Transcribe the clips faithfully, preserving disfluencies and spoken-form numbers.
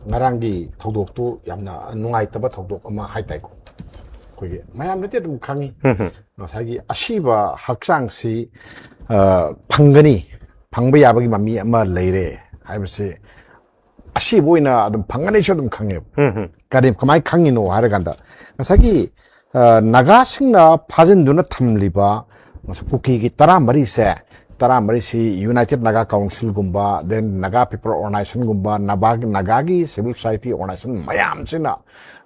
ꯉꯔꯥꯡꯒꯤ ꯊꯧꯗꯣꯛꯇꯨ ꯌꯥꯝꯅ ꯅꯨꯡꯉꯥꯏꯇꯕ ꯊꯧꯗꯣꯛ ꯑꯃ ꯍꯥꯏꯇꯥꯏꯀꯣ꯫ ꯑꯩꯈꯣꯏꯒꯤ ꯃꯌꯥꯝꯅꯗꯤ ꯑꯗꯨꯝ ꯈꯪꯉꯤ, ꯉꯁꯥꯏꯒꯤ ꯑꯁꯤꯕ ꯍꯛꯆꯥꯡꯁꯤ, ꯑ, ꯐꯪꯒꯅꯤ, ꯐꯪꯕ ꯌꯥꯕꯒꯤ ꯃꯃꯤ ꯑꯃ ꯂꯩꯔꯦ ꯍꯥꯏꯕꯁꯦ ꯑꯁꯤꯕ ꯑꯣꯏꯅ ꯑꯗꯨꯝ ꯐꯪꯒꯅꯤꯁꯨ ꯑꯗꯨꯝ ꯈꯪꯉꯦꯕ꯫ ꯀꯔꯤ, ꯀꯃꯥꯏꯅ ꯈꯪꯉꯤꯅꯣ ꯍꯥꯏꯔꯀꯥꯟꯗ, ꯉꯁꯥꯏꯒꯤ, ꯑ, ꯅꯥꯒꯥꯁꯤꯡꯅ ꯐꯥꯖꯤꯟꯗꯨꯅ ꯊꯝꯂꯤꯕ ꯀꯨꯀꯤꯒꯤ ꯇꯔꯥꯃꯔꯤꯁꯦ, ꯇꯔꯥꯃꯔꯤꯁꯤ United Naga Councilꯒꯨꯝꯕ, then Naga People Organizationꯒꯨꯝꯕ, ꯅꯕꯥ-, ꯅꯥꯒꯥꯒꯤ civil society organization ꯃꯌꯥꯝꯁꯤꯅ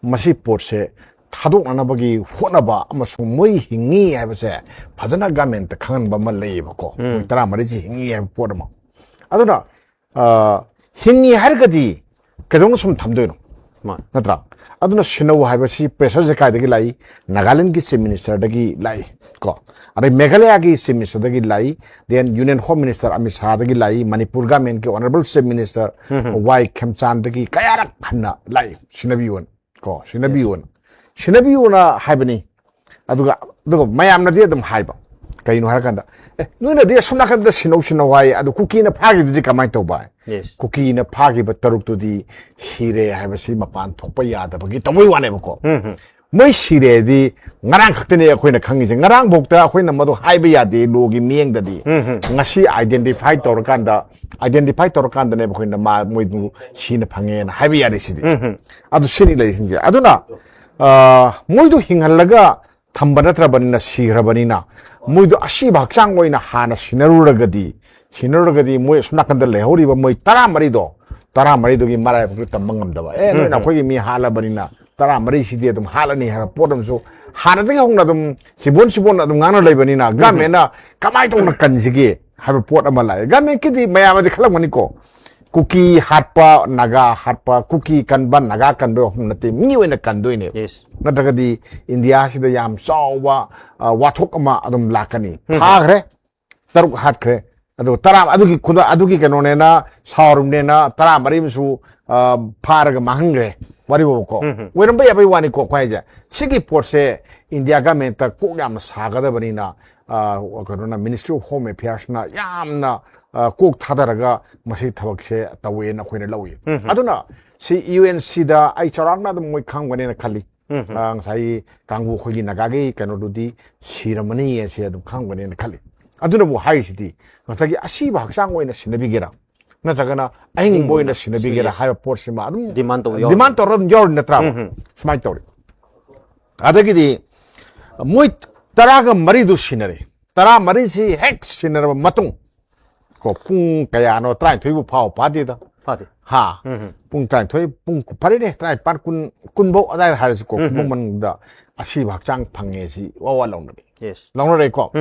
ꯃꯁꯤ ꯄꯣꯠꯁꯦ ꯊꯥꯗꯣꯛꯅꯅꯕꯒꯤ ꯍꯣꯠꯅꯕ ꯑꯃꯁꯨꯡ ꯃꯣꯏ ꯍꯤꯡꯉꯤ ꯍꯥꯏꯕꯁꯦ ꯐꯖꯅ governmentꯇ ꯈꯪꯍꯟꯕ ꯑꯃ ꯂꯩꯌꯦꯕꯀꯣ꯫ ꯃꯣꯏ ꯇꯔꯥꯃꯔꯤꯁꯤ ꯍꯤꯡꯉꯤ ꯍꯥꯏꯕ ꯄꯣꯠ ꯑꯃ꯫ ꯑꯗꯨꯅ, ꯑ, ꯍꯤꯡꯉꯤ ꯍꯥꯏꯔꯒꯗꯤ ꯀꯩꯗꯧꯅ ꯁꯨꯝ ꯊꯝꯗꯣꯏꯅꯣ? ꯃꯥꯅꯤ꯫ ꯅꯠꯇ꯭ꯔꯥ? ꯑꯗꯨꯅ ꯁꯤꯟꯅꯧ ꯍꯥꯏꯕꯁꯤ pressureꯁꯦ ꯀꯥꯏꯗꯒꯤ ꯂꯥꯛꯏ? ꯅꯥꯒꯥꯂꯦꯟꯒꯤ Chief Ministerꯗꯒꯤ ꯂꯥꯛꯏ ꯀꯣ꯫ ꯑꯗꯩ ꯃꯦꯘꯥꯂꯌꯥꯒꯤ Chief Ministerꯗꯒꯤ ꯂꯥꯛꯏ, then Union Home Minister Amit ꯁꯥꯍꯗꯒꯤ ꯂꯥꯛꯏ, ꯃꯅꯤꯄꯨꯔ governmentꯀꯤ Honourable Chief Minister ꯋꯥꯏ ꯈꯦꯝꯆꯥꯟꯗꯒꯤ ꯀꯌꯥꯔꯛ ꯍꯟꯅ ꯂꯥꯛꯏ, ꯁꯤꯟꯅꯕꯤꯌꯨꯅ ꯀꯣ, ꯁꯤꯟꯅꯕꯤꯌꯨꯅ, ꯁꯤꯟꯅꯕꯤꯌꯨꯅ ꯍꯥꯏꯕꯅꯤ꯫ ꯑꯗꯨꯒ, ꯑꯗꯨꯒ ꯃꯌꯥꯝꯅꯗꯤ ꯑꯗꯨꯝ ꯍꯥꯏꯕ, ꯀꯩꯅꯣ ꯍꯥꯏꯔꯀꯥꯟꯗ, "ꯑꯦ, ꯅꯣꯏꯅꯗꯤ ꯑꯁꯣꯝ ꯅꯥꯀꯟꯗ ꯁꯤꯟꯅꯧ ꯁꯤꯟꯅꯧ ꯍꯥꯏ, ꯑꯗꯨ ꯀꯨꯀꯤꯅ ꯐꯥꯈꯤꯕꯗꯨꯗꯤ ꯀꯃꯥꯏꯅ ꯇꯧꯕ?" ꯍꯥꯏ꯫ Yes. ꯀꯨꯀꯤꯅ ꯐꯥꯈꯤꯕ ꯇꯔꯨꯛꯇꯨꯗꯤ ꯁꯤꯔꯦ ꯍꯥꯏꯕꯁꯤ ꯃꯄꯥꯟ ꯊꯣꯛꯄ ꯌꯥꯗꯕꯒꯤ ꯇꯧꯕꯩ ꯋꯥꯅꯦꯕꯀꯣ꯫ ꯃꯣꯏ ꯁꯤꯔꯦꯗꯤ ꯉꯔꯥꯡ ꯈꯛꯇꯅꯦ ꯑꯩꯈꯣꯏꯅ ꯈꯪꯉꯤꯁꯦ꯫ ꯉꯔꯥꯡꯐꯥꯎꯗ ꯑꯩꯈꯣꯏꯅ ꯃꯗꯨ ꯍꯥꯏꯕ ꯌꯥꯗꯦ, lawꯒꯤ ꯃꯤꯠꯌꯦꯡꯗꯗꯤ꯫ ꯉꯁꯤ identify ꯇꯧꯔꯀꯥꯟꯗ, identify ꯇꯧꯔꯀꯥꯟꯗꯅꯦꯕ ꯑꯩꯈꯣꯏꯅ ꯃꯥ, ꯃꯣꯏꯗꯨ ꯁꯤꯅ ꯐꯪꯉꯦꯅ ꯍꯥꯏꯕ ꯌꯥꯔꯤꯁꯤꯗꯤ꯫ ꯑꯗꯨ ꯁꯤꯅꯤ ꯂꯩꯔꯤꯁꯤꯡꯁꯦ꯫ ꯑꯗꯨꯅ, ꯑ, ꯃꯣꯏꯗꯨ ꯍꯤꯡꯍꯜꯂꯒ ꯊꯝꯕ ꯅꯠꯇ꯭ꯔꯕꯅꯤꯅ, ꯁꯤꯈ꯭ꯔꯕꯅꯤꯅ, ꯃꯣꯏꯗꯣ ꯑꯁꯤꯕ ꯍꯛꯆꯥꯡ ꯑꯣꯏꯅ ꯍꯥꯟꯅ ꯁꯤꯟꯅꯔꯨꯔꯒꯗꯤ, ꯁꯤꯟꯅꯔꯨꯔꯒꯗꯤ ꯃꯣꯏ ꯑꯁꯣꯝ ꯅꯥꯀꯟꯗ ꯂꯩꯍꯧꯔꯤꯕ ꯃꯣꯏ ꯇꯔꯥꯃꯔꯤꯗꯣ, ꯇꯔꯥꯃꯔꯤꯗꯨꯒꯤ ꯃꯔꯥꯏꯕꯛꯇꯨ ꯇꯝꯕ ꯉꯝꯗꯕ꯫ "ꯑꯦ, ꯅꯣꯏꯅ ꯑꯩꯈꯣꯏꯒꯤ ꯃꯤ ꯍꯥꯠꯂꯕꯅꯤꯅ ꯇꯔꯥꯃꯔꯤꯁꯤꯗꯤ ꯑꯗꯨꯝ ꯍꯥꯠꯂꯅꯤ" ꯍꯥꯏꯕ ꯄꯣꯠ ꯑꯃꯁꯨ ꯍꯥꯟꯅꯗꯒꯤ ꯍꯧꯅ ꯑꯗꯨꯝ ꯆꯤꯕꯣꯟ ꯆꯤꯕꯣꯟ ꯑꯗꯨꯝ ꯉꯥꯡꯅ ꯂꯩꯕꯅꯤꯅ, governmentꯅ ꯀꯃꯥꯏꯅ ꯇꯧꯅ ꯀꯟꯁꯤꯒꯦ ꯍꯥꯏꯕ ꯄꯣꯠ ꯑꯃ ꯂꯥꯛꯑꯦ꯫ Governmentꯀꯤꯗꯤ ꯃꯌꯥꯝꯅꯗꯤ ꯈꯜꯂꯝꯒꯅꯤꯀꯣ, ꯀꯨꯀꯤ ꯍꯥꯠꯄ, ꯅꯥꯒꯥ ꯍꯥꯠꯄ, ꯀꯨꯀꯤ ꯀꯟꯕ, ꯅꯥꯒꯥ ꯀꯟꯕ ꯋꯥꯐꯝ ꯅꯠꯇꯦ, ꯃꯤ ꯑꯣꯏꯅ ꯀꯟꯗꯣꯏꯅꯦ꯫ Yes. ꯅꯠꯇ꯭ꯔꯒꯗꯤ ꯏꯟꯗꯤꯌꯥꯁꯤꯗ ꯌꯥꯝ ꯆꯥꯎꯕ, ꯑ, ꯋꯥꯊꯣꯛ ꯑꯃ ꯑꯗꯨꯝ ꯂꯥꯛꯀꯅꯤ꯫ ꯐꯥꯈ꯭ꯔꯦ, ꯇꯔꯨꯛ ꯍꯥꯠꯈ꯭ꯔꯦ, ꯑꯗꯨꯒ ꯇꯔꯥ, ꯑꯗꯨꯒꯤ ꯈꯨꯗ-, ꯑꯗꯨꯒꯤ ꯀꯩꯅꯣꯅꯦꯅ, ꯁꯥꯎꯔꯕꯅꯦꯅ ꯇꯔꯥꯃꯔꯤ ꯑꯃꯁꯨ, ꯑ, ꯐꯥꯔꯒ ꯃꯥꯡꯍꯟꯈ꯭ꯔꯦ꯫ ꯋꯥꯔꯤꯕꯀꯣ, ꯑꯣꯏꯔꯝꯕ ꯌꯥꯕꯩ ꯋꯥꯅꯤꯀꯣ ꯑꯩꯈꯣꯏ ꯍꯥꯏꯁꯦ꯫ ꯁꯤꯒꯤ ꯄꯣꯠꯁꯦ ꯏꯟꯗꯤꯌꯥ ꯒꯃꯦꯟꯇ ꯀꯣꯛ ꯌꯥꯝꯅ ꯁꯥꯒꯗꯕꯅꯤꯅ, ꯑ, ꯀꯩꯅꯣꯅ, Ministry of Home Affairsꯅ ꯌꯥꯝꯅ, ꯑ, ꯀꯣꯛ ꯊꯥꯗꯔꯒ ꯃꯁꯤ ꯊꯕꯛꯁꯦ ꯇꯧꯋꯦꯅ ꯑꯩꯈꯣꯏꯅ ꯂꯧꯏ꯫ ꯑꯗꯨꯅ ꯁꯤ ꯌꯨ ꯑꯦꯟ ꯁꯤꯗ ꯑꯩ ꯆꯥꯎꯔꯥꯛꯅ ꯑꯗꯨꯝ ꯃꯣꯏ ꯈꯪꯒꯅꯦꯅ ꯈꯜꯂꯤ꯫ ꯑ, ꯉꯁꯥꯏꯒꯤ ꯀꯥꯡꯕꯨ ꯑꯩꯈꯣꯏꯒꯤ ꯅꯥꯒꯥꯒꯤ ꯀꯩꯅꯣꯗꯨꯗꯤ ꯁꯤꯔꯝꯃꯅꯤ ꯍꯥꯏꯁꯦ ꯑꯗꯨꯝ ꯈꯪꯒꯅꯦꯅ ꯈꯜꯂꯤ꯫ ꯑꯗꯨꯅꯕꯨ ꯍꯥꯏꯔꯤꯁꯤꯗꯤ, ꯉꯁꯥꯏꯒꯤ ꯑꯁꯤꯕ ꯍꯛꯆꯥꯡ ꯑꯣꯏꯅ ꯁꯤꯟꯅꯕꯤꯒꯦꯔꯥ, ꯅꯠꯇ꯭ꯔꯒꯅ ꯑꯍꯤꯡꯕ ꯑꯣꯏꯅ ꯁꯤꯟꯅꯕꯤꯒꯦꯔꯥ ꯍꯥꯏꯕ ꯄꯣꯠꯁꯤꯃ ꯑꯗꯨꯝ demand ꯇꯧꯕ ꯌꯥꯎꯔꯤ꯫ Demand ꯇꯧꯔ ꯑꯗꯨꯝ ꯌꯥꯎꯔꯤ ꯅꯠꯇ꯭ꯔꯥ? ꯁꯨꯃꯥꯏꯅ ꯇꯧꯔꯤ꯫ ꯑꯗꯒꯤꯗꯤ ꯃꯣꯏ ꯇꯔꯥꯒ ꯃꯔꯤꯗꯨ ꯁꯤꯟꯅꯔꯦ꯫ ꯇꯔꯥ ꯃꯔꯤꯁꯤ ꯍꯦꯛ ꯁꯤꯟꯅꯔꯕ ꯃꯇꯨꯡ, ꯀꯣ, ꯄꯨꯡ ꯀꯌꯥꯅꯣ, ꯇꯔꯥꯅꯤꯊꯣꯏꯕꯨ ꯐꯥꯎ ꯐꯥꯗꯦꯗ꯫ ꯐꯥꯗꯦ꯫ ꯍꯥ? ꯄꯨꯡ ꯇꯔꯥꯅꯤꯊꯣꯏ, ꯄꯨꯡ ꯀꯨ-, ꯐꯔꯦꯅꯦ, ꯇꯔꯥꯅꯤꯄꯥꯟ, ꯀꯨꯟ, ꯀꯨꯟꯐꯧ ꯑꯗꯥꯏꯗ ꯍꯥꯏꯔꯁꯤꯀꯣ, ꯄꯨꯡ ꯃꯅꯨꯡꯗ ꯑꯁꯤꯕ ꯍꯛꯆꯥꯡ ꯐꯪꯉꯦ ꯁꯤ ꯋꯥ ꯋꯥ ꯂꯧꯅꯔꯦ꯫ Yes. ꯂꯧꯅꯔꯦꯀꯣ?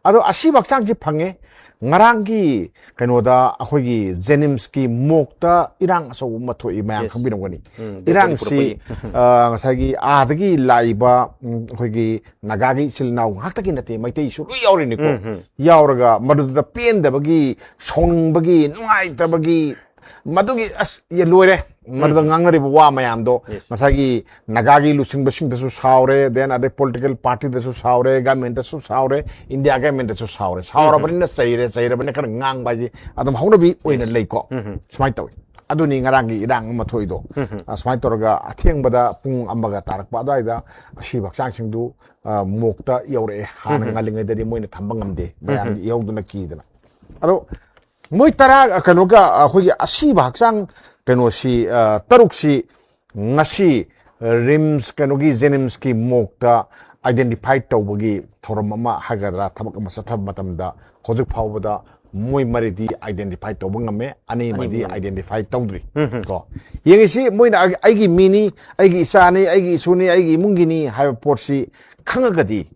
ꯑꯗꯣ ꯑꯁꯤꯕ ꯍꯛꯆꯥꯡꯁꯤ ꯐꯪꯉꯦ꯫ ꯉꯔꯥꯡꯒꯤ ꯀꯩꯅꯣꯗ ꯑꯩꯈꯣꯏꯒꯤ ꯖꯦꯅꯤꯝꯁꯀꯤ ꯃꯣꯛꯇ ꯏꯔꯥꯡ ꯑꯆꯧꯕ ꯑꯃ ꯊꯣꯛꯏ, ꯃꯌꯥꯝ ꯈꯪꯕꯤꯔꯝꯒꯅꯤ꯫ ꯎꯝ, ꯏꯔꯥꯡꯁꯤ, ꯄꯨꯔꯛꯄꯒꯤ꯫ ꯑ, ꯉꯁꯥꯏꯒꯤ ꯑꯥꯗꯒꯤ ꯂꯥꯛꯏꯕ, ꯎꯝ, ꯑꯩꯈꯣꯏꯒꯤ ꯅꯥꯒꯥꯒꯤ ꯏꯆꯤꯜ ꯏꯅꯥꯎ ꯉꯥꯛꯇꯒꯤ ꯅꯠꯇꯦ, ꯃꯩꯇꯩꯁꯨ ꯂꯣꯏ ꯌꯥꯎꯔꯤꯅꯤꯀꯣ꯫ ꯌꯥꯎꯔꯒ ꯃꯗꯨꯗ ꯄꯦꯟꯗꯕꯒꯤ, ꯁꯥꯎꯅꯤꯡꯕꯒꯤ, ꯅꯨꯡꯉꯥꯏꯇꯕꯒꯤ, ꯃꯗꯨꯒꯤ ꯑꯁ, ꯌꯦ, ꯂꯣꯏꯔꯦ꯫ ꯃꯗꯨꯗ ꯉꯥꯡꯅꯔꯤꯕ ꯋꯥ ꯃꯌꯥꯝꯗꯣ, ꯉꯁꯥꯏꯒꯤ ꯅꯥꯒꯥꯒꯤ ꯂꯨꯆꯤꯡꯕꯁꯤꯡꯗꯁꯨ ꯁꯥꯎꯔꯦ, then ꯑꯗꯩ political partyꯗꯁꯨ ꯁꯥꯎꯔꯦ, governmentꯇꯁꯨ ꯁꯥꯎꯔꯦ, ꯏꯟꯗꯤꯌꯥ governmentꯇꯁꯨ ꯁꯥꯎꯔꯦ꯫ ꯁꯥꯎꯔꯕꯅꯤꯅ ꯆꯩꯔꯦ, ꯆꯩꯔꯕꯅꯤꯅ ꯈꯔ ꯉꯥꯡꯕ ꯍꯥꯏꯁꯦ ꯑꯗꯨꯝ ꯍꯧꯅꯕꯤ ꯑꯣꯏꯅ ꯂꯩꯀꯣ꯫ ꯁꯨꯃꯥꯏꯅ ꯇꯧꯋꯤ꯫ ꯑꯗꯨꯅꯤ ꯉꯔꯥꯡꯒꯤ ꯏꯔꯥꯡ ꯑꯃ ꯊꯣꯛꯏꯗꯣ꯫ ꯑ, ꯁꯨꯃꯥꯏꯅ ꯇꯧꯔꯒ ꯑꯊꯦꯡꯕꯗ ꯄꯨꯡ ꯑꯃꯒ ꯇꯥꯔꯛꯄ ꯑꯗꯨꯋꯥꯏꯗ ꯑꯁꯤꯕ ꯍꯛꯆꯥꯡꯁꯤꯡꯗꯨ, ꯑ, ꯃꯣꯛꯇ ꯌꯧꯔꯛꯑꯦ꯫ ꯍꯥꯟꯅ ꯉꯜꯂꯤꯉꯩꯗꯗꯤ ꯃꯣꯏꯅ ꯊꯝꯕ ꯉꯝꯗꯦ, ꯃꯌꯥꯝꯒꯤ ꯏꯍꯧꯗꯨꯅ ꯀꯤꯗꯅ꯫ ꯑꯗꯣ ꯃꯣꯏ ꯇꯔꯥ, ꯀꯩꯅꯣꯒ, ꯑꯩꯈꯣꯏꯒꯤ ꯑꯁꯤꯕ ꯍꯛꯆꯥꯡ ꯀꯩꯅꯣꯁꯤ, ꯑ, ꯇꯔꯨꯛꯁꯤ ꯉꯁꯤ ꯔꯤꯝꯁ, ꯀꯩꯅꯣꯒꯤ ꯖꯦꯅꯤꯝꯁꯀꯤ ꯃꯣꯛꯇ identify ꯇꯧꯕꯒꯤ ꯊꯧꯔꯝ ꯑꯃ ꯍꯥꯏꯒꯗ꯭ꯔꯥ, ꯊꯕꯛ ꯑꯃ ꯆꯠꯊꯕ ꯃꯇꯝꯗ ꯍꯧꯖꯤꯛ ꯐꯥꯎꯕꯗ ꯃꯣꯏ ꯃꯔꯤꯗꯤ identify ꯇꯧꯕ ꯉꯝꯃꯦ, ꯑꯅꯤꯃꯗꯤ ꯑꯅꯤꯃꯗꯤ ꯉꯝꯃꯦ꯫ Identify ꯇꯧꯗ꯭ꯔꯤ꯫ ꯀꯣ, ꯌꯦꯡꯉꯤꯁꯤ ꯃꯣꯏꯅ ꯑꯩ-, ꯑꯩꯒꯤ ꯃꯤꯅꯤ, ꯑꯩꯒꯤ ꯏꯆꯥꯅꯤ, ꯑꯩꯒꯤ ꯏꯁꯨꯅꯤ, ꯑꯩꯒꯤ ꯏꯃꯨꯡꯒꯤꯅꯤ ꯍꯥꯏꯕ ꯄꯣꯠꯁꯤ ꯈꯪꯉꯒꯗꯤ,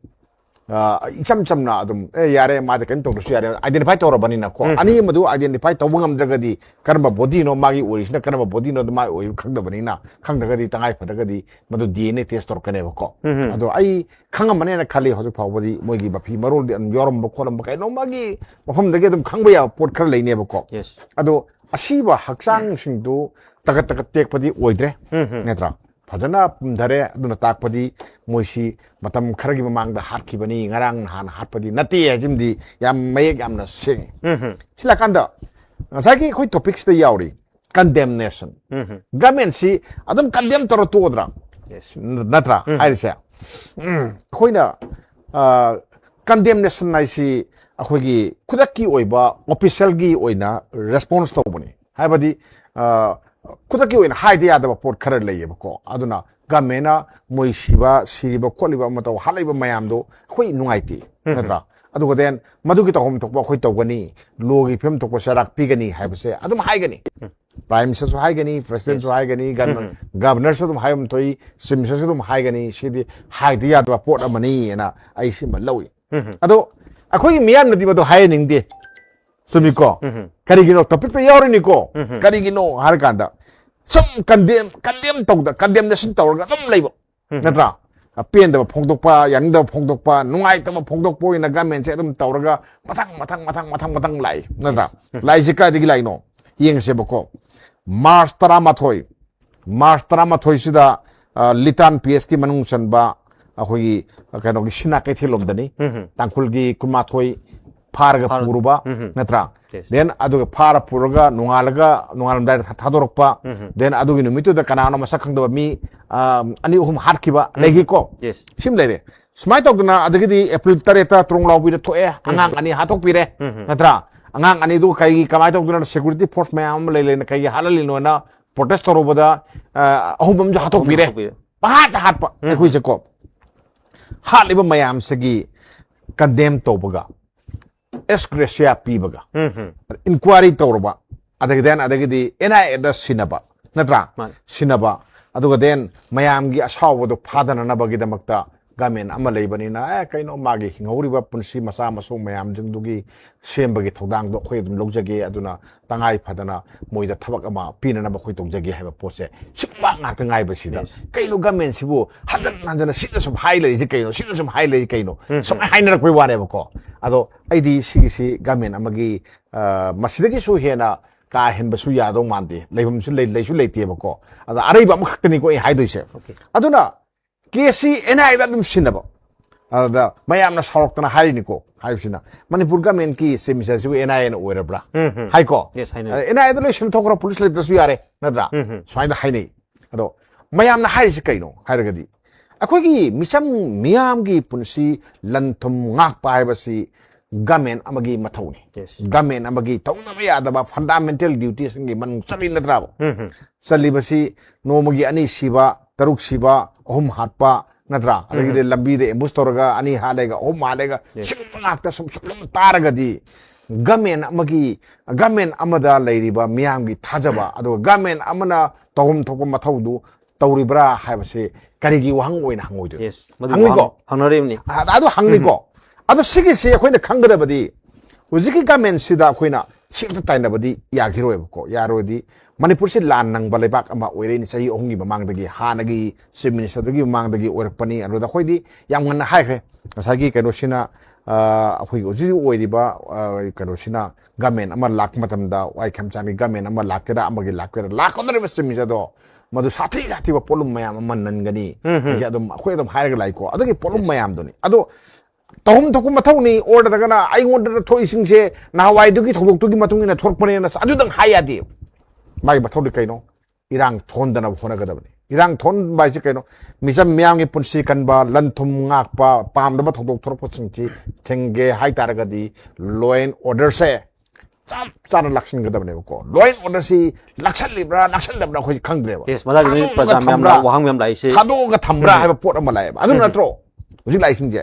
ꯑ, ꯏꯆꯝ ꯆꯝꯅ ꯑꯗꯨꯝ, "ꯑꯦ, ꯌꯥꯔꯦ, ꯃꯥꯗꯤ ꯀꯩꯅꯣ ꯇꯧꯗ꯭ꯔꯁꯨ ꯌꯥꯔꯦ", identify ꯇꯧꯔꯕꯅꯤꯅꯀꯣ꯫ ꯑꯅꯤ ꯑꯃꯗꯨ identify ꯇꯧꯕ ꯉꯝꯗ꯭ꯔꯒꯗꯤ ꯀꯔꯝꯕ bodyꯅꯣ ꯃꯥꯒꯤ ꯑꯣꯏꯔꯤꯁꯤꯅ, ꯀꯔꯝꯕ bodyꯅꯣ ꯑꯗꯨ ꯃꯥꯒꯤ ꯑꯣꯏꯕ ꯈꯪꯗꯕꯅꯤꯅ, ꯈꯪꯗ꯭ꯔꯒꯗꯤ ꯇꯉꯥꯏ ꯐꯗ꯭ꯔꯒꯗꯤ ꯃꯗꯨ DNA test ꯇꯧꯔꯛꯀꯅꯦꯕꯀꯣ꯫ ꯑꯗꯣ ꯑꯩ ꯈꯪꯉꯝꯃꯅꯦꯅ ꯈꯜꯂꯤ꯫ ꯍꯧꯖꯤꯛ ꯐꯥꯎꯕꯗꯤ ꯃꯣꯏꯒꯤ ꯃꯐꯤ ꯃꯔꯣꯜꯗꯤ ꯑꯗꯨꯝ ꯌꯥꯎꯔꯝꯕ ꯈꯣꯠꯂꯝꯕ, ꯀꯩꯅꯣ ꯃꯥꯒꯤ ꯃꯐꯝꯗꯒꯤ ꯑꯗꯨꯝ ꯈꯪꯕ ꯌꯥꯕ ꯄꯣꯠ ꯈꯔ ꯂꯩꯅꯦꯕꯀꯣ꯫ Yes. ꯑꯗꯣ ꯑꯁꯤꯕ ꯍꯛꯆꯥꯡꯁꯤꯡꯗꯨ ꯇꯒꯠ ꯇꯒꯠ ꯇꯦꯛꯄꯗꯤ ꯑꯣꯏꯗ꯭ꯔꯦ, ꯅꯠꯇ꯭ꯔꯥ? ꯐꯖꯅ ꯄꯨꯝꯊꯔꯦ꯫ ꯑꯗꯨꯅ ꯇꯥꯛꯄꯗꯤ ꯃꯣꯏꯁꯤ ꯃꯇꯝ ꯈꯔꯒꯤ ꯃꯃꯥꯡꯗ ꯍꯥꯠꯈꯤꯕꯅꯤ, ꯉꯔꯥꯡ ꯅꯍꯥꯟ ꯍꯥꯠꯄꯗꯤ ꯅꯠꯇꯦ ꯍꯥꯏꯁꯤꯃꯗꯤ ꯌꯥꯝ ꯃꯌꯦꯛ ꯌꯥꯝꯅ ꯁꯦꯡꯉꯤ꯫ ꯁꯤꯜꯂꯀꯥꯟꯗ ꯉꯁꯥꯏꯒꯤ ꯑꯩꯈꯣꯏ ꯇꯣꯄꯤꯛꯁꯤꯗ ꯌꯥꯎꯔꯤ ꯀꯟꯗꯦꯝꯅꯦꯁꯟ꯫ ꯒꯃꯦꯟꯁꯤ ꯑꯗꯨꯝ ꯀꯟꯗꯦꯝ ꯇꯧꯔ ꯇꯣꯛꯑꯗ꯭ꯔꯥ? ꯅꯠꯇ꯭ꯔꯥ ꯍꯥꯏꯔꯤꯁꯦ? ꯎꯝ, ꯑꯩꯈꯣꯏꯅ ꯀꯟꯗꯦꯝꯅꯦꯁꯟ ꯍꯥꯏꯁꯤ ꯑꯩꯈꯣꯏꯒꯤ ꯈꯨꯗꯛꯀꯤ ꯑꯣꯏꯕ ꯑꯣꯐꯤꯁꯦꯜꯒꯤ ꯑꯣꯏꯅ ꯔꯦꯁꯄꯣꯟꯁ ꯇꯧꯕꯅꯤ꯫ ꯍꯥꯏꯕꯗꯤ, ꯑ, ꯈꯨꯗꯛꯀꯤ ꯑꯣꯏꯅ ꯍꯥꯏꯗ ꯌꯥꯗꯕ ꯄꯣꯠ ꯈꯔ ꯂꯩꯌꯦꯕꯀꯣ꯫ ꯑꯗꯨꯅ ꯒꯃꯦꯟꯅ ꯃꯣꯏ ꯁꯤꯕ, ꯁꯤꯔꯤꯕ ꯈꯣꯠꯂꯤꯕ ꯑꯃ ꯇꯧ ꯍꯥꯠꯂꯛꯏꯕ ꯃꯌꯥꯝꯗꯣ ꯑꯩꯈꯣꯏ ꯅꯨꯡꯉꯥꯏꯇꯦ, ꯅꯠꯇ꯭ꯔꯥ? ꯑꯗꯨꯒ then ꯃꯗꯨꯒꯤ ꯇꯧꯐꯝ ꯊꯣꯛꯄ ꯑꯩꯈꯣꯏ ꯇꯧꯒꯅꯤ, ꯂꯣꯒꯤ ꯐꯤꯕꯝ ꯊꯣꯛꯄ ꯆꯩꯔꯥꯛ ꯄꯤꯒꯅꯤ ꯍꯥꯏꯕꯁꯦ ꯑꯗꯨꯝ ꯍꯥꯏꯒꯅꯤ꯫ ꯄ꯭ꯔꯥꯏꯝ ꯃꯤꯅꯤꯁꯇꯔꯁꯨ ꯍꯥꯏꯒꯅꯤ, ꯄ꯭ꯔꯦꯁꯤꯗꯦꯟꯁꯨ ꯍꯥꯏꯒꯅꯤ, ꯒꯚꯔꯅꯔꯁꯨ ꯑꯗꯨꯝ ꯍꯥꯏꯐꯝ ꯊꯣꯛꯏ, ꯆꯤꯐ ꯃꯤꯅꯤꯁꯇꯔꯁꯨ ꯑꯗꯨꯝ ꯍꯥꯏꯒꯅꯤ꯫ ꯁꯤꯗꯤ ꯍꯥꯏꯗ ꯌꯥꯗꯕ ꯄꯣꯠ ꯑꯃꯅꯤꯅ ꯑꯩ ꯁꯤꯃ ꯂꯧꯏ꯫ ꯑꯗꯣ ꯑꯩꯈꯣꯏꯒꯤ ꯃꯤꯌꯥꯝꯅꯗꯤ ꯃꯗꯨ ꯍꯥꯏꯍꯟꯅꯤꯡꯗꯦ꯫ ꯆꯨꯝꯃꯤꯀꯣ? ꯀꯔꯤꯒꯤꯅꯣ? ꯇꯣꯄꯤꯛꯇ ꯌꯥꯎꯔꯤꯅꯤꯀꯣ꯫ ꯀꯔꯤꯒꯤꯅꯣ ꯍꯥꯏꯔꯀꯥꯟꯗ ꯁꯨꯝ ꯀꯟꯗꯦꯝ ꯀꯟꯗꯦꯝ ꯇꯧꯗ ꯀꯟꯗꯦꯝꯅꯦꯁꯟ ꯇꯧꯔꯒ ꯑꯗꯨꯝ ꯂꯩꯕ, ꯅꯠꯇ꯭ꯔꯥ? ꯑꯄꯦꯟꯗꯕ ꯐꯣꯡꯗꯣꯛꯄ, ꯌꯥꯅꯤꯡꯗꯕ ꯐꯣꯡꯗꯣꯛꯄ, ꯅꯨꯡꯉꯥꯏꯇꯕ ꯐꯣꯡꯗꯣꯛꯄ ꯑꯣꯏꯅ ꯒꯃꯦꯟꯁꯦ ꯑꯗꯨꯝ ꯇꯧꯔꯒ ꯃꯊꯪ ꯃꯊꯪ ꯃꯊꯪ ꯃꯊꯪ ꯃꯊꯪ ꯂꯥꯛꯏ, ꯅꯠꯇ꯭ꯔꯥ? ꯂꯥꯛꯏꯁꯦ ꯀꯥꯏꯗꯒꯤ ꯂꯥꯛꯏꯅꯣ? ꯌꯦꯡꯁꯦꯕꯀꯣ꯫ ꯃꯥꯔꯆ ꯇꯔꯥꯃꯥꯊꯣꯏ, ꯃꯥꯔꯆ ꯇꯔꯥꯃꯥꯊꯣꯏꯁꯤꯗ, ꯑ, ꯂꯤꯇꯥꯟ ꯄꯤ ꯑꯦꯁꯀꯤ ꯃꯅꯨꯡ ꯆꯟꯕ ꯑꯩꯈꯣꯏꯒꯤ, ꯑ, ꯀꯩꯅꯣꯒꯤ ꯁꯤꯅꯥ ꯀꯩꯊꯦꯜꯂꯣꯝꯗꯅꯤ꯫ ꯇꯥꯡꯈꯨꯜꯒꯤ ꯀꯨꯟꯃꯥꯊꯣꯏ ꯐꯥꯔꯒ ꯐꯥꯔ-, ꯄꯨꯔꯨꯕ, ꯅꯠꯇ꯭ꯔꯥ? Then ꯑꯗꯨꯒ ꯐꯥꯔ ꯄꯨꯔꯒ ꯅꯣꯡꯉꯥꯜꯂꯒ, ꯅꯣꯡꯉꯥꯜꯂꯝꯗꯥꯏꯗ ꯊꯥ-, ꯊꯥꯗꯣꯔꯛꯄ꯫ Then ꯑꯗꯨꯒꯤ ꯅꯨꯃꯤꯠꯇꯨꯗ ꯀꯅꯥꯅꯣ ꯃꯁꯛ ꯈꯪꯗꯕ ꯃꯤ, ꯑ, ꯑꯅꯤ ꯑꯍꯨꯝ ꯍꯥꯠꯈꯤꯕ ꯂꯩꯈꯤꯀꯣ꯫ Yes. ꯁꯤꯃ ꯂꯩꯔꯦ꯫ ꯁꯨꯃꯥꯏꯅ ꯇꯧꯗꯅ ꯑꯗꯒꯤꯗꯤ ꯑꯦꯄ꯭ꯔꯤꯜ ꯇꯔꯦꯠꯇ ꯇ꯭ꯔꯣꯡꯂꯥꯎꯕꯤꯗ ꯊꯣꯛꯑꯦ, ꯑꯉꯥꯡ ꯑꯅꯤ ꯍꯥꯠꯇꯣꯛꯄꯤꯔꯦ, ꯅꯠꯇ꯭ꯔꯥ? ꯑꯉꯥꯡ ꯑꯅꯤꯗꯨ ꯀꯩꯒꯤ, ꯀꯃꯥꯏꯅ ꯇꯧꯗꯣꯏꯅꯣ? Security force ꯃꯌꯥꯝ ꯑꯃ ꯂꯩ ꯂꯩꯅ ꯀꯩꯒꯤ ꯍꯥꯠꯍꯜꯂꯤꯅꯣꯅ protest ꯇꯧꯔꯨꯕꯗ, ꯑ, ꯑꯍꯨꯝ ꯑꯃꯁꯨ ꯍꯥꯠꯇꯣꯛꯄꯤꯔꯦ꯫ ꯍꯥꯠꯇꯣꯛꯄꯤꯔꯦ꯫ ꯄꯪꯍꯥꯠꯇ ꯍꯥꯠꯄ ꯑꯩꯈꯣꯏꯁꯦꯀꯣ꯫ ꯍꯥꯠꯂꯤꯕ ꯃꯌꯥꯝꯁꯤꯒꯤ ꯀꯟꯗꯦꯝ ꯇꯧꯕꯒ, ꯑꯦꯛꯁ ꯒ꯭ꯔꯦꯁꯤꯌꯥ ꯄꯤꯕꯒ, ꯏꯟꯀ꯭ꯋꯥꯏꯔꯤ ꯇꯧꯔꯕ, ꯑꯗꯒꯤ then ꯑꯗꯒꯤꯗꯤ ꯑꯦꯟ ꯑꯥꯏ ꯑꯦꯗ ꯁꯤꯟꯅꯕ, ꯅꯠꯇ꯭ꯔꯥ? ꯃꯥꯅꯤ꯫ ꯁꯤꯟꯅꯕ, ꯑꯗꯨꯒ then ꯃꯌꯥꯝꯒꯤ ꯑꯁꯥꯎꯕꯗꯣ ꯐꯥꯗꯅꯅꯕꯒꯤꯗꯃꯛꯇ ꯒꯃꯦꯟ ꯑꯃ ꯂꯩꯕꯅꯤꯅ, ꯑꯦ, ꯀꯩꯅꯣ, ꯃꯥꯒꯤ ꯍꯤꯡꯍꯧꯔꯤꯕ ꯄꯨꯟꯁꯤ ꯃꯆꯥ ꯃꯁꯨ ꯃꯌꯥꯝꯁꯤꯡꯗꯨꯒꯤ ꯁꯦꯝꯕꯒꯤ ꯊꯧꯗꯥꯡꯗꯣ ꯑꯩꯈꯣꯏ ꯑꯗꯨꯝ ꯂꯧꯖꯒꯦ, ꯑꯗꯨꯅ ꯇꯉꯥꯏ ꯐꯗꯅ ꯃꯣꯏꯗ ꯊꯕꯛ ꯑꯃ ꯄꯤꯅꯅꯕ ꯑꯩꯈꯣꯏ ꯇꯧꯖꯒꯦ ꯍꯥꯏꯕ ꯄꯣꯠꯁꯦ ꯁꯤꯒꯨꯝꯕ ꯉꯥꯛꯇ ꯉꯥꯏꯕꯁꯤꯗ, yes, ꯀꯩꯅꯣ ꯒꯃꯦꯟꯁꯤꯕꯨ ꯍꯟꯖꯟ ꯍꯟꯖꯟꯅ ꯁꯤꯗ ꯁꯨꯝ ꯍꯥꯏ ꯂꯩꯔꯤꯁꯦ ꯀꯩꯅꯣ, ꯁꯤꯗ ꯁꯨꯝ ꯍꯥꯏ ꯂꯩꯔꯤꯁꯦ ꯀꯩꯅꯣ, ꯁꯨꯝ ꯍꯥꯏꯅꯔꯛꯄꯩ ꯋꯥꯅꯦꯕꯀꯣ꯫ ꯑꯗꯣ ꯑꯩꯗꯤ ꯁꯤꯒꯤꯁꯤ ꯒꯃꯦꯟ ꯑꯃꯒꯤ, ꯑ, ꯃꯁꯤꯗꯒꯤꯁꯨ ꯍꯦꯟꯅ ꯀꯥ ꯍꯦꯟꯕꯁꯨ ꯌꯥꯗꯧ ꯃꯥꯟꯗꯦ, ꯂꯩꯐꯝꯁꯨ ꯂꯩ- ꯂꯩꯁꯨ ꯂꯩꯇꯦꯕꯀꯣ꯫ ꯑꯗ ꯑꯔꯩꯕ ꯑꯃꯈꯛꯇꯅꯤꯀꯣ ꯑꯩ ꯍꯥꯏꯗꯣꯏꯁꯦ꯫ Okay. ꯑꯗꯨꯅ ꯀꯦꯁꯁꯤ ꯑꯦꯟ ꯑꯥꯏ ꯑꯦꯗ ꯑꯗꯨꯝ ꯁꯤꯟꯅꯕ, ꯑꯗꯨꯗ ꯃꯌꯥꯝꯅ ꯁꯥꯎꯔꯛꯇꯅ ꯍꯥꯏꯔꯤꯅꯤꯀꯣ꯫ ꯍꯥꯏꯕꯁꯤꯅ ꯃꯅꯤꯄꯨꯔ ꯒꯃꯦꯟꯀꯤ ꯆꯤꯞ ꯃꯤꯅꯤꯁꯇꯔꯁꯤꯕꯨ ꯑꯦꯟ ꯑꯥꯏ ꯑꯦꯅ ꯑꯣꯏꯔꯕ꯭ꯔꯥ? ꯎꯝ, ꯎꯝ꯫ ꯍꯥꯏꯀꯣ꯫ Yes, ꯍꯥꯏꯅꯩ꯫ ꯑꯦꯟ ꯑꯥꯏ ꯑꯦꯗ ꯂꯣꯏ ꯁꯤꯟꯊꯣꯛꯈ꯭ꯔꯣ, ꯄꯨꯂꯤꯁ ꯂꯩꯇ꯭ꯔꯁꯨ ꯌꯥꯔꯦ, ꯅꯠꯇ꯭ꯔꯥ? ꯎꯝ, ꯎꯝ꯫ ꯁꯨꯃꯥꯏꯅ ꯍꯥꯏꯅꯩ꯫ ꯑꯗꯣ ꯃꯌꯥꯝꯅ ꯍꯥꯏꯔꯤꯁꯤ ꯀꯩꯅꯣ ꯍꯥꯏꯔꯒꯗꯤ, ꯑꯩꯈꯣꯏꯒꯤ ꯃꯤꯆꯝ ꯃꯤꯌꯥꯝꯒꯤ ꯄꯨꯟꯁꯤ ꯂꯟ ꯊꯨꯝ ꯉꯥꯛꯄ ꯍꯥꯏꯕꯁꯤ ꯒꯃꯦꯟ ꯑꯃꯒꯤ ꯃꯊꯧꯅꯤ꯫ Yes. ꯒꯃꯦꯟ ꯑꯃꯒꯤ ꯇꯧꯗꯕ ꯌꯥꯗꯕ ꯐꯟꯗꯥꯃꯦꯟꯇꯦꯜ ꯗ꯭ꯌꯨꯇꯤꯁꯤꯡꯒꯤ ꯃꯅꯨꯡ ꯆꯜꯂꯤ, ꯅꯠꯇ꯭ꯔꯥꯕ? ꯎꯝ, ꯎꯝ꯫ ꯆꯜꯂꯤꯕꯁꯤ ꯅꯣꯡꯃꯒꯤ ꯑꯅꯤ ꯁꯤꯕ, ꯇꯔꯨꯛ ꯁꯤꯕ, ꯑꯍꯨꯝ ꯍꯥꯠꯄ, ꯅꯠꯇ꯭ꯔꯥ? ꯑꯗꯒꯤꯗꯤ ꯂꯝꯕꯤꯗ ꯑꯦꯝꯕꯨꯁ ꯇꯧꯔꯒ ꯑꯅꯤ ꯍꯥꯠꯂꯦꯒ, ꯑꯍꯨꯝ ꯍꯥꯠꯂꯦꯒ, Yes. ꯁꯤꯒꯨꯝꯕ ꯉꯥꯛꯇ ꯁꯨꯝ ꯁꯨꯝ ꯇꯥꯔꯒꯗꯤ ꯒꯃꯦꯟ ꯑꯃꯒꯤ, ꯒꯃꯦꯟ ꯑꯃꯗ ꯂꯩꯔꯤꯕ ꯃꯤꯌꯥꯝꯒꯤ ꯊꯥꯖꯕ, ꯑꯗꯨꯒ ꯒꯃꯦꯟ ꯑꯃꯅ ꯇꯧꯐꯝ ꯊꯣꯛꯄ ꯃꯊꯧꯗꯨ ꯇꯧꯔꯤꯕ꯭ꯔꯥ ꯍꯥꯏꯕꯁꯦ ꯀꯔꯤꯒꯤ ꯋꯥꯍꯪ ꯑꯣꯏꯅ ꯍꯪꯉꯣꯏꯗꯣꯏꯅꯣ? Yes, ꯃꯗꯨ ꯍꯪꯅꯤꯀꯣ? ꯋꯥꯍꯪ ꯍꯪꯅꯔꯤꯕꯅꯤ꯫ ꯑ, ꯑꯗꯨ ꯍꯪꯅꯤꯀꯣ? ꯑꯗꯣ ꯁꯤꯒꯤꯁꯤ ꯑꯩꯈꯣꯏꯅ ꯈꯪꯒꯗꯕꯗꯤ, ꯍꯧꯖꯤꯛꯀꯤ ꯒꯃꯦꯟꯁꯤꯗ ꯑꯩꯈꯣꯏꯅ ꯁꯤꯛꯇ ꯇꯥꯏꯅꯕꯗꯤ ꯌꯥꯈꯤꯔꯣꯏꯕꯀꯣ꯫ ꯌꯥꯔꯣꯏꯗꯤ ꯃꯅꯤꯄꯨꯔꯁꯤ ꯂꯥꯟ ꯅꯪꯕ ꯂꯩꯕꯥꯛ ꯑꯃ ꯑꯣꯏꯔꯛꯏꯅꯤ ꯆꯍꯤ ꯑꯍꯨꯝꯒꯤ ꯃꯃꯥꯡꯗꯒꯤ, ꯍꯥꯟꯅꯒꯤ ꯆꯤꯞ ꯃꯤꯅꯤꯁꯇꯔꯗꯨꯒꯤ ꯃꯃꯥꯡꯗꯒꯤ ꯑꯣꯏꯔꯛꯄꯅꯤ꯫ ꯑꯗꯨꯗ ꯑꯩꯈꯣꯏꯗꯤ ꯌꯥꯝ ꯉꯟꯅ ꯍꯥꯏꯈ꯭ꯔꯦ, ꯉꯁꯥꯏꯒꯤ ꯀꯩꯅꯣꯁꯤꯅ, ꯑ, ꯑꯩꯈꯣꯏꯒꯤ ꯍꯧꯖꯤꯛ ꯍꯧꯖꯤꯛ ꯑꯣꯏꯔꯤꯕ, ꯑ, ꯀꯩꯅꯣꯁꯤꯅ ꯒꯃꯦꯟ ꯑꯃ ꯂꯥꯛꯄ ꯃꯇꯝꯗ, ꯋꯥꯏ ꯈꯦꯝꯆꯥꯟꯒꯤ ꯒꯃꯦꯟ ꯑꯃ ꯂꯥꯛꯀꯦꯔꯥ ꯑꯃꯒꯤ ꯂꯥꯛꯀꯦꯔꯥ, ꯂꯥꯛꯀꯗꯧꯔꯤꯕ ꯆꯤꯞ ꯃꯤꯅꯤꯁꯇꯔꯗꯣ ꯃꯗꯨ ꯁꯥꯊꯤ ꯁꯥꯊꯤꯕ ꯄꯣꯠꯂꯨꯝ ꯃꯌꯥꯝ ꯑꯃ ꯅꯟꯒꯅꯤ꯫ ꯎꯝ, ꯎꯝ꯫ ꯍꯥꯏꯁꯦ ꯑꯗꯨꯝ ꯑꯩꯈꯣꯏ ꯑꯗꯨꯝ ꯍꯥꯏꯔꯒ ꯂꯥꯛꯏꯀꯣ꯫ ꯑꯗꯨꯒꯤ ꯄꯣꯠꯂꯨꯝ ꯃꯌꯥꯝꯗꯨꯅꯤ꯫ ꯑꯗꯣ ꯇꯧꯐꯝ ꯊꯣꯛꯄ ꯃꯊꯧꯅꯤ, ꯑꯣꯔ ꯅꯠꯇ꯭ꯔꯒꯅ ꯑꯩꯉꯣꯟꯗ ꯊꯣꯛꯏꯁꯤꯡꯁꯦ ꯅꯍꯥꯟꯋꯥꯏꯗꯨꯒꯤ ꯊꯧꯗꯣꯛꯇꯨꯒꯤ ꯃꯇꯨꯡ ꯏꯟꯅ ꯊꯣꯛꯂꯛꯄꯅꯦꯅ ꯑꯗꯨꯗꯪ ꯍꯥꯏ ꯌꯥꯗꯦ꯫ ꯃꯥꯒꯤ ꯃꯊꯧꯗꯤ ꯀꯩꯅꯣ? ꯏꯔꯥꯡ ꯊꯣꯟꯗꯅꯕ ꯍꯣꯠꯅꯒꯗꯕꯅꯤ꯫ ꯏꯔꯥꯡ ꯊꯣꯟꯕ ꯍꯥꯏꯁꯦ ꯀꯩꯅꯣ? ꯃꯤꯆꯝ ꯃꯤꯌꯥꯝꯒꯤ ꯄꯨꯟꯁꯤ ꯀꯟꯕ, ꯂꯟ ꯊꯨꯝ ꯉꯥꯛꯄ, ꯄꯥꯝꯗꯕ ꯊꯧꯗꯣꯛ ꯊꯣꯛꯂꯛꯄꯁꯤꯡꯁꯤ ꯊꯤꯡꯒꯦ ꯍꯥꯏꯇꯥꯔꯒꯗꯤ ꯂꯣ ꯑꯦꯟ ꯑꯣꯔꯗꯔꯁꯦ ꯆꯞ ꯆꯥꯅ ꯂꯥꯛꯁꯤꯟꯒꯗꯕꯅꯦꯕꯀꯣ꯫ ꯂꯣ ꯑꯦꯟ ꯑꯣꯔꯗꯔꯁꯤ ꯂꯥꯛꯁꯜꯂꯤꯕ꯭ꯔꯥ ꯂꯥꯛꯁꯜꯂꯕ꯭ꯔꯥ ꯑꯩꯈꯣꯏ ꯈꯪꯗ꯭ꯔꯦꯕ꯫ Yes, ꯃꯗꯥꯏꯗꯨꯗꯤ ꯊꯥꯗꯣꯛꯑꯒ ꯄ꯭ꯔꯖꯥ ꯃꯌꯥꯝꯅ ꯊꯝꯕ꯭ꯔꯥ? ꯋꯥꯍꯪ ꯃꯌꯥꯝ ꯂꯥꯛꯏꯁꯦ꯫ ꯊꯥꯗꯣꯛꯑꯒ ꯊꯝꯕ꯭ꯔꯥ ꯍꯥꯏꯕ ꯄꯣꯠ ꯑꯃ ꯂꯥꯛꯑꯦꯕ꯫ ꯑꯗꯨ ꯅꯠꯇ꯭ꯔꯣ ꯍꯧꯖꯤꯛ ꯂꯥꯛꯏꯁꯤꯡꯁꯦ?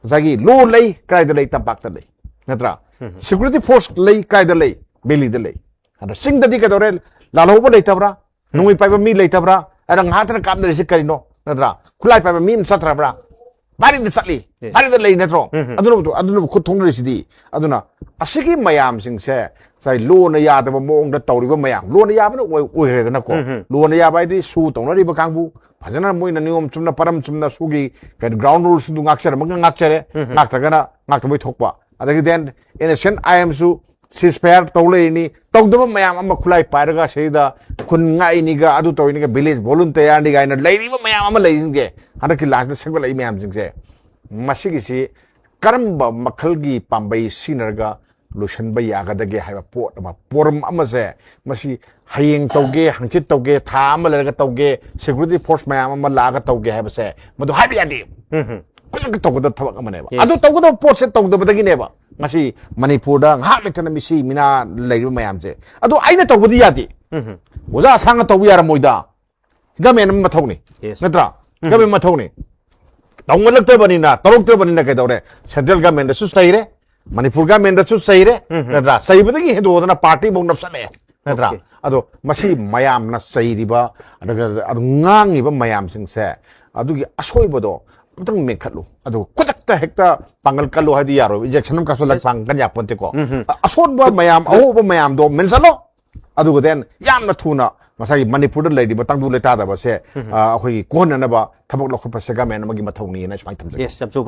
ꯉꯁꯥꯏꯒꯤ ꯂꯣ ꯂꯩ ꯀꯗꯥꯏꯗ ꯂꯩ? ꯇꯝꯄꯥꯛꯇ ꯂꯩ, ꯅꯠꯇ꯭ꯔꯥ? ꯁꯦꯀ꯭ꯌꯨꯔꯤꯇꯤ ꯐꯣꯔꯁ ꯂꯩ ꯀꯗꯥꯏꯗ ꯂꯩ? ꯕꯦꯂꯤꯗ ꯂꯩ꯫ ꯑꯗꯣ ꯆꯤꯡꯗꯗꯤ ꯀꯩꯗꯧꯔꯦ? ꯂꯥꯜꯍꯧꯕ ꯂꯩꯇꯕ꯭ꯔꯥ? ꯅꯣꯡꯃꯩ ꯄꯥꯏꯕ ꯃꯤ ꯂꯩꯇꯕ꯭ꯔꯥ? ꯑꯗ ꯉꯥꯏꯍꯥꯛꯇꯅ ꯀꯥꯞꯅꯔꯤꯁꯤ ꯀꯔꯤꯅꯣ, ꯅꯠꯇ꯭ꯔꯥ? ꯈꯨꯠꯂꯥꯏ ꯄꯥꯏꯕ ꯃꯤ ꯑꯃ ꯆꯠꯇ꯭ꯔꯕ꯭ꯔꯥ? ꯕꯥꯔꯤꯗ ꯆꯠꯂꯤ, Yes. ꯕꯥꯔꯤꯗ ꯂꯩ, ꯅꯠꯇ꯭ꯔꯣ? ꯎꯝ, ꯎꯝ꯫ ꯑꯗꯨꯅꯕꯨ ꯑꯗꯨꯅꯕꯨ ꯈꯨꯠ ꯊꯣꯡꯅꯔꯤꯁꯤꯗꯤ꯫ ꯑꯗꯨꯅ ꯑꯁꯤꯒꯤ ꯃꯌꯥꯝꯁꯤꯡꯁꯦ ꯉꯁꯥꯏ ꯂꯣꯅ ꯌꯥꯗꯕ ꯃꯑꯣꯡꯗ ꯇꯧꯔꯤꯕ ꯃꯌꯥꯝ, ꯂꯣꯅ ꯌꯥꯕꯅ ꯑꯣꯏ- ꯑꯣꯏꯈ꯭ꯔꯦꯗꯅꯀꯣ꯫ ꯎꯝ, ꯎꯝ꯫ ꯂꯣꯅ ꯌꯥꯕ ꯍꯥꯏꯗꯤ ꯁꯨ ꯇꯧꯅꯔꯤꯕ ꯀꯥꯡꯕꯨ, ꯐꯖꯅ ꯃꯣꯏꯅ ꯅꯤꯌꯣꯝ ꯆꯨꯝꯅ ꯄꯔꯝ ꯆꯨꯝꯅ ꯁꯨꯒꯤ ꯀꯩꯅꯣ ꯒ꯭ꯔꯥꯎꯟ ꯔꯨꯜꯁꯤꯡꯗꯨ ꯉꯥꯛꯆꯔꯝꯃꯒ ꯉꯥꯛꯆꯔꯦ, ꯎꯝ, ꯎꯝ꯫ ꯉꯥꯛꯇ꯭ꯔꯒꯅ ꯉꯥꯛꯇꯕꯩ ꯊꯣꯛꯄ꯫ ꯑꯗꯒꯤ then N S N I ꯑꯦꯝꯁꯨ ceasefire ꯇꯧ ꯂꯩꯔꯤꯅꯤ, ꯇꯧꯗꯕ ꯃꯌꯥꯝ ꯑꯃ ꯈꯨꯠꯂꯥꯏ ꯄꯥꯏꯔꯒ ꯁꯤꯗ ꯈꯨꯟ ꯉꯥꯛꯏꯅꯤꯒ, ꯑꯗꯨ ꯇꯧꯔꯤꯅꯤꯒ, village volunteer ꯅꯤ ꯀꯥꯏꯅ ꯂꯩꯔꯤꯕ ꯃꯌꯥꯝ ꯑꯃ ꯂꯩꯔꯤꯁꯤꯡꯁꯦ, ꯍꯟꯗꯛꯀꯤ ꯂꯥꯟꯁꯤꯗ ꯁꯦꯝꯒꯠꯂꯛꯏ ꯃꯌꯥꯝꯁꯤꯡꯁꯦ, ꯃꯁꯤꯒꯤꯁꯤ ꯀꯔꯝꯕ ꯃꯈꯜꯒꯤ ꯄꯥꯝꯕꯩ ꯁꯤꯖꯤꯟꯅꯔꯒ ꯂꯣꯏꯁꯤꯟꯕ ꯌꯥꯒꯗꯒꯦ ꯍꯥꯏꯕ ꯄꯣꯠ ꯑꯃ, ꯄꯣꯔꯝ ꯑꯃꯁꯦ, ꯃꯁꯤ ꯍꯌꯦꯡ ꯇꯧꯒꯦ, ꯍꯪꯆꯤꯠ ꯇꯧꯒꯦ, ꯊꯥ ꯑꯃ ꯂꯩꯔꯒ ꯇꯧꯒꯦ, security force ꯃꯌꯥꯝ ꯑꯃ ꯂꯥꯛꯑꯒ ꯇꯧꯒꯦ ꯍꯥꯏꯕꯁꯦ, ꯃꯗꯨ ꯍꯥꯏꯕ ꯌꯥꯗꯦ꯫ ꯎꯝ ꯍꯝ꯫ ꯈꯨꯗꯛꯇ ꯇꯧꯒꯗꯕ ꯊꯕꯛ ꯑꯃꯅꯦꯕ꯫ Yes. ꯑꯗꯨ ꯇꯧꯒꯗꯕ ꯄꯣꯠꯁꯦ ꯇꯧꯗꯕꯗꯒꯤꯅꯦꯕ ꯉꯁꯤ ꯃꯅꯤꯄꯨꯔꯗ ꯉꯥꯏꯍꯥꯛ ꯂꯩꯇꯅ ꯃꯤꯁꯤ ꯃꯤꯅꯥ ꯂꯩꯔꯤꯕ ꯃꯌꯥꯝꯁꯦ꯫ ꯑꯗꯨ ꯑꯩꯅ ꯇꯧꯕꯗꯤ ꯌꯥꯗꯦ꯫ ꯎꯝ ꯍꯝ꯫ ꯑꯣꯖꯥ ꯑꯁꯥꯡꯅ ꯇꯧꯕ ꯌꯥꯔꯝꯃꯣꯏꯗ꯫ Government ꯑꯃ ꯃꯊꯧꯅꯤ꯫ Yes. ꯅꯠꯇ꯭ꯔꯥ? ꯎꯝ꯫ Government ꯃꯊꯧꯅꯤ꯫ ꯇꯧꯅꯜꯂꯛꯇ꯭ꯔꯕꯅꯤꯅ, ꯇꯧꯔꯛꯇ꯭ꯔꯕꯅꯤꯅ ꯀꯩꯗꯧꯔꯦ? Central government ꯁꯨ ꯆꯩꯔꯦ, ꯃꯅꯤꯄꯨꯔ government ꯁꯨ ꯆꯩꯔꯦ, ꯎꯝ ꯍꯝ꯫ ꯅꯠꯇ꯭ꯔꯥ? ꯆꯩꯕꯗꯒꯤ ꯍꯦꯟꯗꯣꯛꯇꯅ party ꯐꯥꯎ ꯅꯞꯁꯜꯂꯛꯑꯦ, ꯅꯠꯇ꯭ꯔꯥ? Okay. ꯑꯗꯣ ꯃꯁꯤ ꯃꯌꯥꯝꯅ ꯆꯩꯔꯤꯕ, ꯑꯗꯨꯒ ꯑꯗꯨ ꯉꯥꯡꯉꯤꯕ ꯃꯌꯥꯝꯁꯤꯡꯁꯦ, ꯑꯗꯨꯒꯤ ꯑꯁꯣꯏꯕꯗꯣ ꯑꯝꯇꯪ ꯃꯦꯟꯈꯠꯂꯨ꯫ ꯑꯗꯨ ꯈꯨꯗꯛꯇ ꯍꯦꯛꯇ ꯄꯥꯡꯒꯜ ꯀꯜꯂꯨ ꯍꯥꯏꯗꯤ ꯌꯥꯔꯣꯏ, injection ꯑꯃ ꯀꯥꯞꯁꯤꯜꯂꯒ Yes. ꯄꯥꯡꯒꯜ ꯀꯟ ꯌꯥꯄꯣꯟꯇꯦꯀꯣ꯫ ꯎꯝ ꯍꯝ꯫ ꯑ-, ꯑꯁꯣꯟꯕ ꯃꯌꯥꯝ, ꯑꯍꯣꯕ ꯃꯌꯥꯝꯗꯣ ꯃꯦꯟꯁꯤꯜꯂꯣ꯫ ꯑꯗꯨꯒ then ꯌꯥꯝꯅ ꯊꯨꯅ ꯉꯁꯥꯏꯒꯤ ꯃꯅꯤꯄꯨꯔꯗ ꯂꯩꯔꯤꯕ ꯇꯪꯗꯨ ꯂꯩꯇꯥꯗꯕꯁꯦ, ꯎꯝ ꯍꯝ꯫ ꯑ, ꯑꯩꯈꯣꯏꯒꯤ ꯀꯣꯛꯍꯟꯅꯅꯕ ꯊꯕꯛ ꯂꯧꯈꯠꯄꯁꯦ government ꯑꯃꯒꯤ ꯃꯊꯧꯅꯤꯅ ꯁꯨꯃꯥꯏꯅ ꯊꯝꯖꯒꯦ꯫ Yes, ꯌꯥꯝ ꯆꯨꯝꯕ